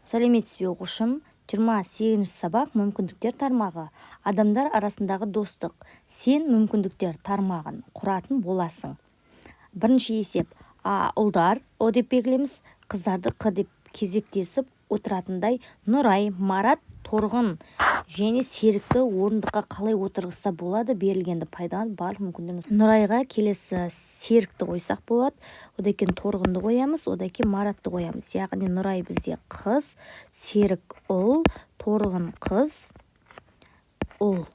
Сәлеметсіз бе, оқушым! 28-ші сабақ: мүмкіндіктер тармағы, адамдар арасындағы достық. Сен мүмкіндіктер тармағын құратын боласың. Бірінші есеп: а ұлдар О деп белгілейміз, қыздарды Қ деп. Кезектесіп отыратындай Нұрай, Марат, Торғын және Серікті орындыққа қалай отырғызса болады? Берілгенді пайдаланып, барлық мүмкіндігін. Нұрайға келесі Серікті қойсақ болады, одан кейін Торғынды қоямыз, одан кейін Маратты қоямыз. Яғни Нұрай бізде қыз, Серік ұл, Торғын қыз, ұл.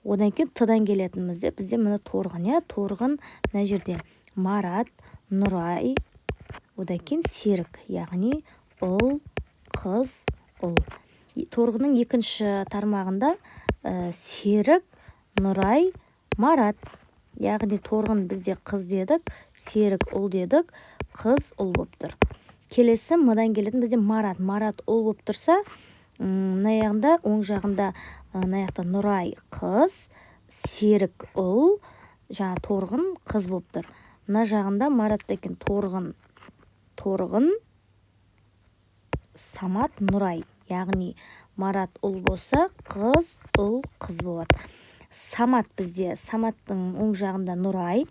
Одан кейін Т-дан келетінімізде бізде, міне, Торғын, иә, Торғын. Мына жерде Марат, Нұрай, одан кейін Серік, яғни ұл, қыз, ұл. Торғынның екінші тармағында Серік, Нұрай, Марат. Яғни Торғын бізде қыз дедік, Серік ұл дедік, қыз, ұл болып тұр. Келесі М-дан келетін бізде Марат. Марат ұл болып тұрса, мына жағында, оң жағында, мына жақта Нұрай қыз, Серік ұл, жаңа Торғын қыз болып тұр. Мына жағында Маратта екен Торғын, Торғын, Самат, Нұрай. Яғни Марат ұл болса, қыз, ұл, қыз болады. Самат бізде, Саматтың оң жағында Нұрай,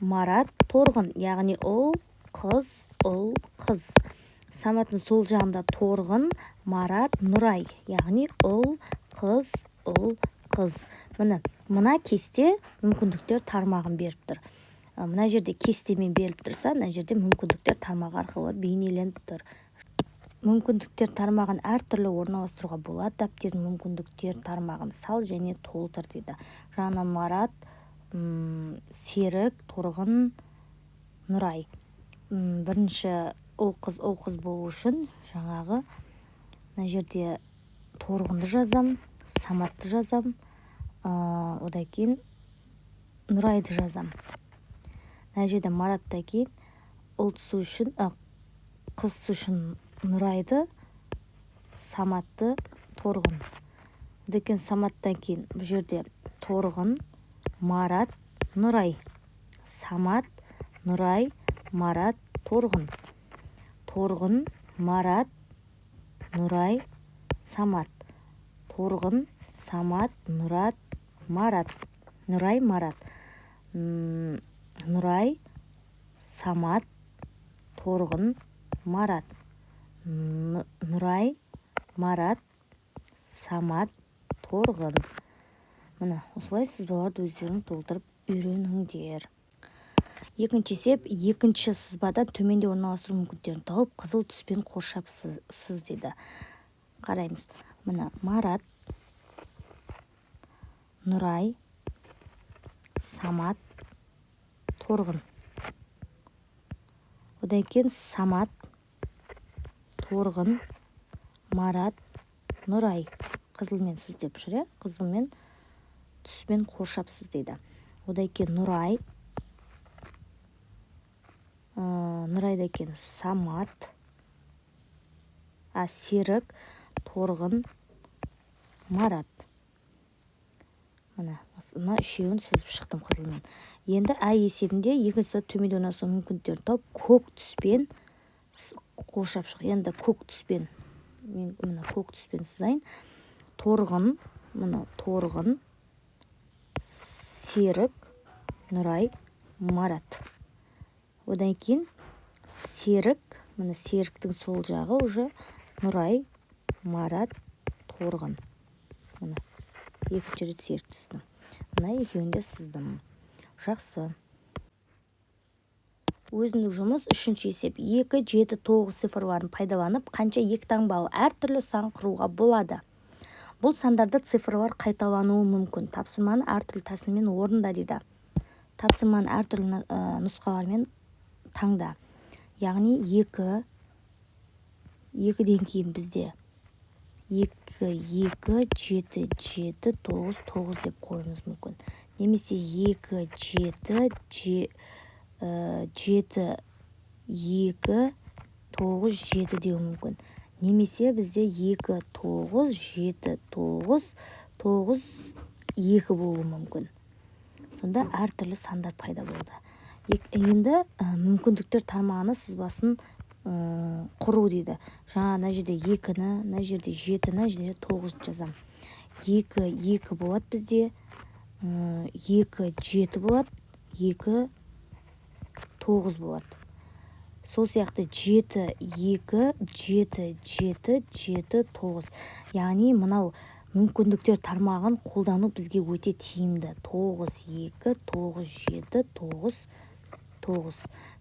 Марат, Торғын, яғни ұл, қыз, ұл, қыз. Саматтың сол жағында Торғын, Марат, Нұрай, яғни ұл, қыз, ұл, қыз. Міне, мына кесте мүмкіндіктер тармағын беріп тұр. Мына жерде кестемен беріліп тұрса, мына жерде мүмкіндіктер тармағы арқылы бейнеленіп тұр. Мүмкіндіктер тармағын әртүрлі орналастыруға болады. Дәптердің мүмкіндіктер тармағын сал және толтыр дейді. Жаңа Марат, Серік, Торғын, Нұрай. Бірінші ұл, қыз, ұл, қыз болу үшін жаңағы мына жерде Торғынды жазам, Саматты жазам, одан кейін Нұрайды жазам. Мына жерде Мараттан кейін ұл түсу үшін, қыз түсу үшін Нұрайды, Саматты, Торғын. Одан кейін Саматтан кейін бұл жерде Торғын, Марат, Нұрай, Самат, Нұрай, Марат, Торғын, Торғын, Марат, Нұрай, Самат, Торғын, Самат, Нұрат, Марат, Нұрай, Марат, Нұрай, Самат, Торғын, Марат, Нұрай, Марат, Самат, Торғын. Міне, осылай сызбаларды өздерің толтырып үйреніңдер. Екінші есеп: екінші сызбадан төменде орналастыру мүмкіндіктерін тауып, қызыл түспен қоршап сыз дейді. Қараймыз. Міне, Марат, Нұрай, Самат, Торғын. Одан кейін Самат, Торғын, Марат, Нұрай. Қызылмен сыз деп жүр, иә, қызылмен түспен қоршап сыз дейді. Одан кейін Нұрай, Нұрайдан кейін Самат, Серік, Торғын, Марат. Міне, мына үшеуін сызып шықтым қызылмен. Енді ә есебінде екінші төменде орналасу мүмкіндіктерін тауып, көк түспен қоршап шық. Енді көк түспен мен, міне, көк түспен сызайын. Торғын, міне, Торғын, Серік, Нұрай, Марат. Одан кейін Серік, міне, Серіктің сол жағы уже Нұрай, Марат, Торғын. Міне, екінші рет Серікті сыздым. Мына екеуін де сыздым. Жақсы. Өзіндік жұмыс. Үшінші есеп: 2, 7, 9 цифрларын пайдаланып, қанша екі таңбалы әртүрлі сан құруға болады? Бұл сандарда цифрлар қайталануы мүмкін. Тапсырманы әртүрлі тәсілмен орында дейді. Тапсырманы әртүрлі нұсқалармен таңда. Яғни екі, екіден кейін бізде екі, екі, жеті, жеті, тоғыз, тоғыз деп қоюымыз мүмкін немесе екі, жеті, жеті, екі, тоғыз, жеті деуі мүмкін немесе бізде екі, тоғыз, жеті, тоғыз, тоғыз, екі болуы мүмкін. Сонда әртүрлі сандар пайда болды. Енді мүмкіндіктер тармағына сызбасын. Құру дейді. Жаңа мына жерде 2-ні, мына жерде 7-ні және 9-ды жазамын. 2, 2 болады бізде, 2, 7 болады, 2, 9 болады. Сол сияқты 7, 2, 7, 7, 7, 9. Яғни мынау мүмкіндіктер тармағын қолдану бізге өте тиімді. 9, 2, 9, 7, 9, 9.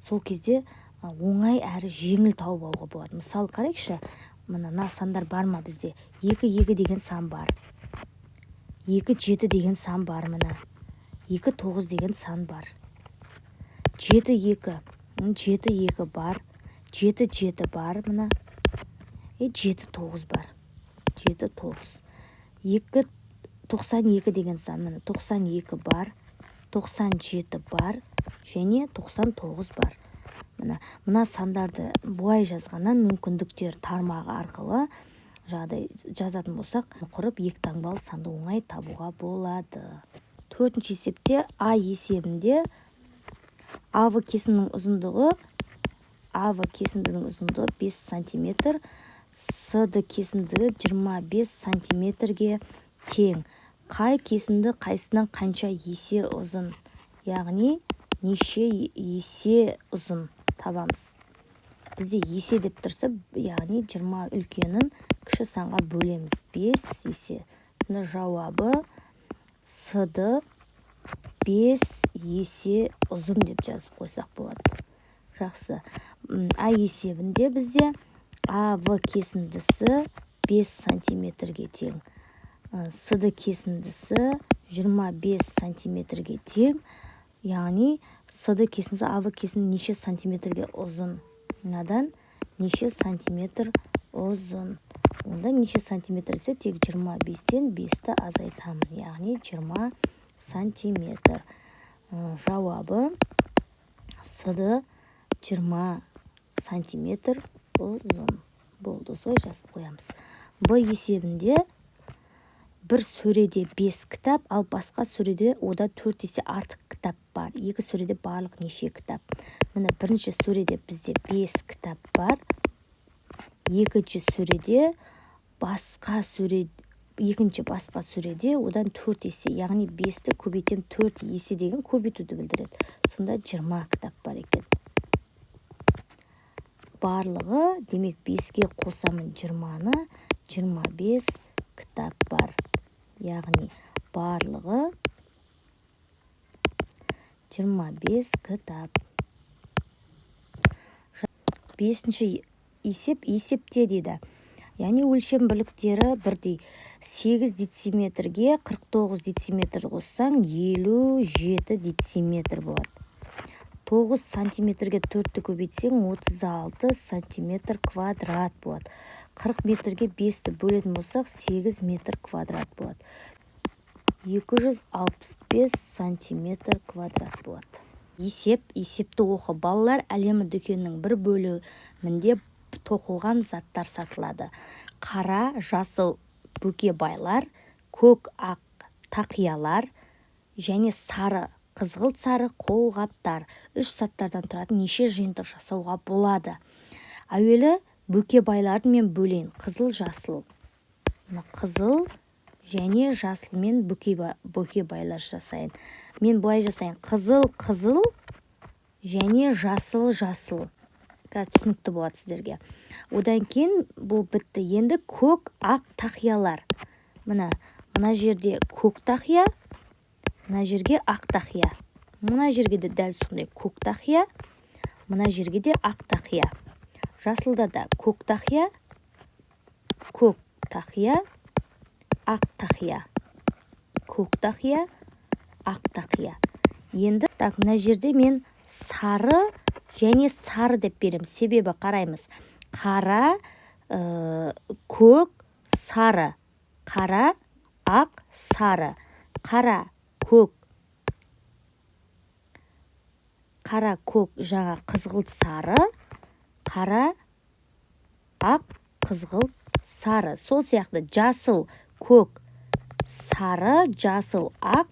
Сол кезде оңай әрі жеңіл тауып алуға болады. Мысалы, қарайықшы, мына сандар бар ма бізде? 2, 2 деген сан бар. 2, 7 деген сан бар міне. 2, 9 деген сан бар. 7, 2, 7, 2 бар. 7, 7 бар мына. 7, 9 бар. 7, 9. 2, 92 деген сан міне, 92 бар, 97 бар және 99 бар. Мына мына сандарды былай жазғаннан, мүмкіндіктер тармағы арқылы жаңағыдай жазатын болсақ, құрып екі таңбалы санды оңай табуға болады. Төртінші есепте, А есебінде, АВ кесіндінің ұзындығы, АВ кесіндінің ұзындығы 5 сантиметр, СД кесіндігі 25 сантиметрге тең. Қай кесінді қайсысынан қанша есе ұзын? Яғни неше есе ұзын табамыз. Бізде есе деп тұрса, яғни 20 үлкенін кіші санға бөлеміз, 5 есе. Сонда жауабы СД 5 есе ұзын деп жазып қойсақ болады. Жақсы. А есебінде бізде АВ кесіндісі 5 сантиметрге тең, СД кесіндісі 25 сантиметрге тең. Яғни СД кесіндісі АВ кесінді неше сантиметрге ұзын? Мынадан неше сантиметр ұзын? Онда неше сантиметр десе, тек 25-тен 5-ті азайтамын, яғни 20 сантиметр. Жауабы СД 20 сантиметр ұзын болды. Осылай жазып қоямыз. Б есебінде бір сөреде 5 кітап, ал басқа сөреде одан 4 есе артық кітап бар. Екі сөреде барлық неше кітап? Міне, бірінші сөреде бізде 5 кітап бар. Екінші сөреде басқа сөре, екінші басқа сөреде одан 4 есе, яғни 5-ті көбейтем 4 есе деген көбейтуді білдіреді. Сонда 20 кітап бар екен барлығы. Демек, 5-ке қосамын 20-ны, 25 кітап бар. Яғни барлығы 25 кітап. Бесінші есеп. Есепте дейді, яғни өлшем бірліктері бірдей 8 дециметрге 49 дециметр қоссаң, 57 дециметр болады. 9 сантиметрге 4-ті көбейтсең, 36 сантиметр квадрат болады. 40 метрге 5-ті бөлетін болсақ, 8 метр квадрат болады. 265 сантиметр квадрат болады. Есеп. Есепті оқы. Балалар әлемі дүкенінің бір бөлімінде тоқылған заттар сатылады: қара, жасыл бөкебайлар, көк, ақ тақиялар және сары, қызғылт сары қолғаптар. Үш заттардан тұратын неше жиынтық жасауға болады? Әуелі бөкебайларды мен бөлейін. Қызыл, жасыл, мына қызыл және жасылмен бөкебайлар жасайын. Мен былай жасайын: қызыл, қызыл және жасыл, жасыл. Қазір түсінікті болады сіздерге. Одан кейін бұл бітті. Енді көк, ақ тақиялар. Мына мына жерде көк тақия, мына жерге ақ тақия, мына жерге де дәл сондай көк тақия, мына жерге де ақ тақия. Жасылда да көк тақия, көк тақия, ақ тақия, көк тақия, ақ тақия. Енді так, мына жерде мен сары және сары деп беремін. Себебі қараймыз: қара, көк, сары, қара, ақ, сары, қара, көк, қара, көк, жаңа қызғылт сары, қара, ақ, қызғылт сары. Сол сияқты жасыл, көк, сары, жасыл, ақ,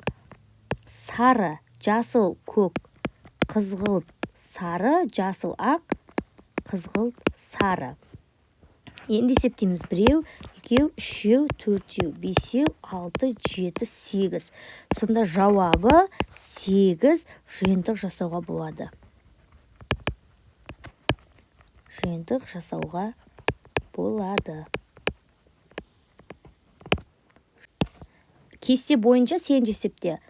сары, жасыл, көк, қызғылт сары, жасыл, ақ, қызғылт сары. Енді есептейміз. 1, 2, 3, 4, 5, 6, 7, 8. Сонда жауабы 8 жиынтық жасауға болады. Жиынтық жасауға болады. Кесте бойынша 8-ші есепте.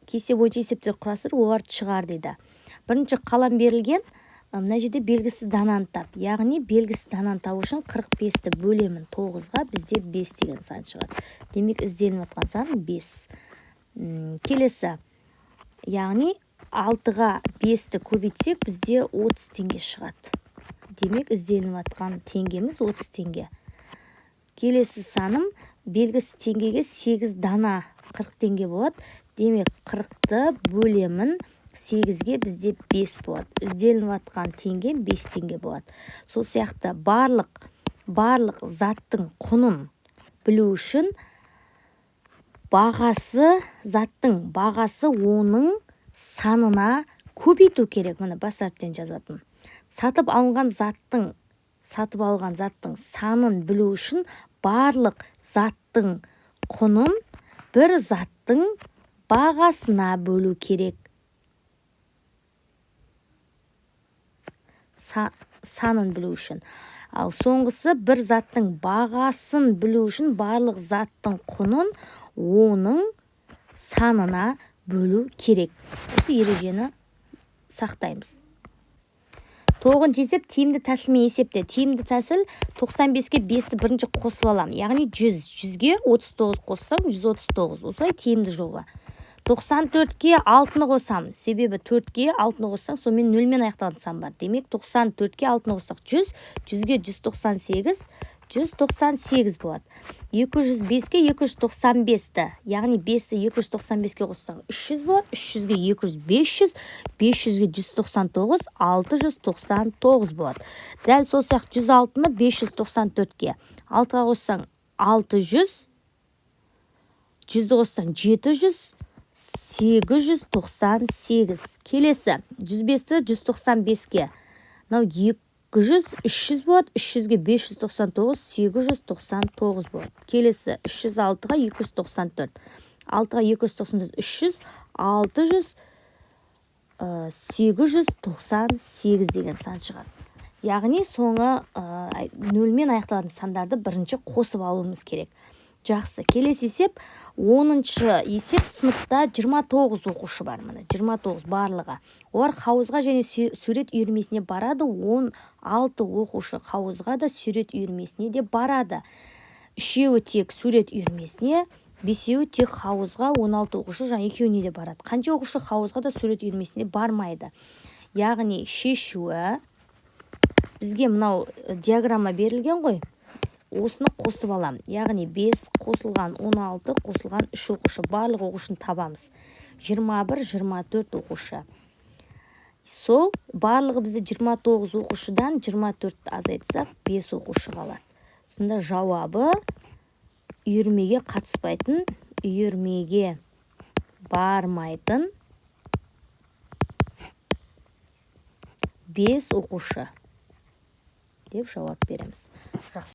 Кесте бойынша есептер құрастырып, оларды шығар дейді. Бірінші қалам берілген, мына жерде белгісіз дананы тап. Яғни белгісіз дананы табу үшін 45-ті бөлемін 9-ға, бізде 5 деген сан шығады. Демек, ізделініп жатқан сан 5. Келесі, яғни 6-ға 5-ті көбейтсек, бізде 30 теңге шығады. Демек, ізделініп жатқан теңгеміз 30 теңге. Келесі саным белгісіз теңгеге 8 дана 40 теңге болады. Демек, 40-ты бөлемін 8-ге, бізде 5 болады. Ізделініп жатқан теңге 5 теңге болады. Сол сияқты барлық заттың құнын білу үшін заттың бағасы оның санына көбейту керек. Міне, бас әріптен жазатын. Сатып алынған заттың, сатып алған заттың санын білу үшін барлық заттың құнын бір заттың бағасына бөлу керек. Санын білу үшін. Ал соңғысы бір заттың бағасын білу үшін барлық заттың құнын оның санына бөлу керек. Осы ережені сақтаймыз. 9-шы есеп тиімді тәсілмен есепте. Тиімді тәсіл 95-ке 5-ті бірінші қосып алам. Яғни 100. 100-ге 39 қоссам 139. Осылай тиімді жолға. 94-ке 6-ны қосам. Себебі 4-ке 6-ны қоссаң, сонымен нөлмен аяқталатын сан бар. Демек, 94-ке 6-ны қоссақ 100, 100-ге 198, 198 болады. 205-ке 295-ті, яғни 5-ті 295-ке қоссаң 300 болады, 300-ге 200, 500, 500-ге 199, 699 болады. Дәл сол сияқты 106-ны 594-ке, 6-ға қоссаң 600, 100-ді қоссаң 700, 898. Келесі 105-ті 195-ке, мынау 200, 300 болады, 300-ге 599, 899 болады. Келесі 306-ға 294, 6-ға 294, 300, 600, 898 деген сан шығады. Яғни соңы нөлмен аяқталатын сандарды бірінші қосып алуымыз керек. Жақсы, келесі есеп, 10-шы есеп. Сыныпта 29 оқушы бар, міне 29 барлығы. Олар хауызға және сурет үйірмесіне барады. 16 оқушы хауызға да, сурет үйірмесіне де барады. Үшеуі тек сурет үйірмесіне, бесеуі тек хауызға, 16 оқушы жаңа екеуіне де барады. Қанша оқушы хауызға да, сурет үйірмесіне бармайды? Яғни шешуі бізге мынау диаграмма берілген ғой. Осыны қосып алам. Яғни 5 қосылған 16 қосылған 3 оқушы. Барлық оқушыны табамыз. 21, 24 оқушы. Сол барлығы бізде 29 оқушыдан 24-ті азайтсақ, 5 оқушы қалады. Сонда жауабы үйірмеге қатыспайтын, үйірмеге бармайтын 5 оқушы деп жауап береміз. Жақсы.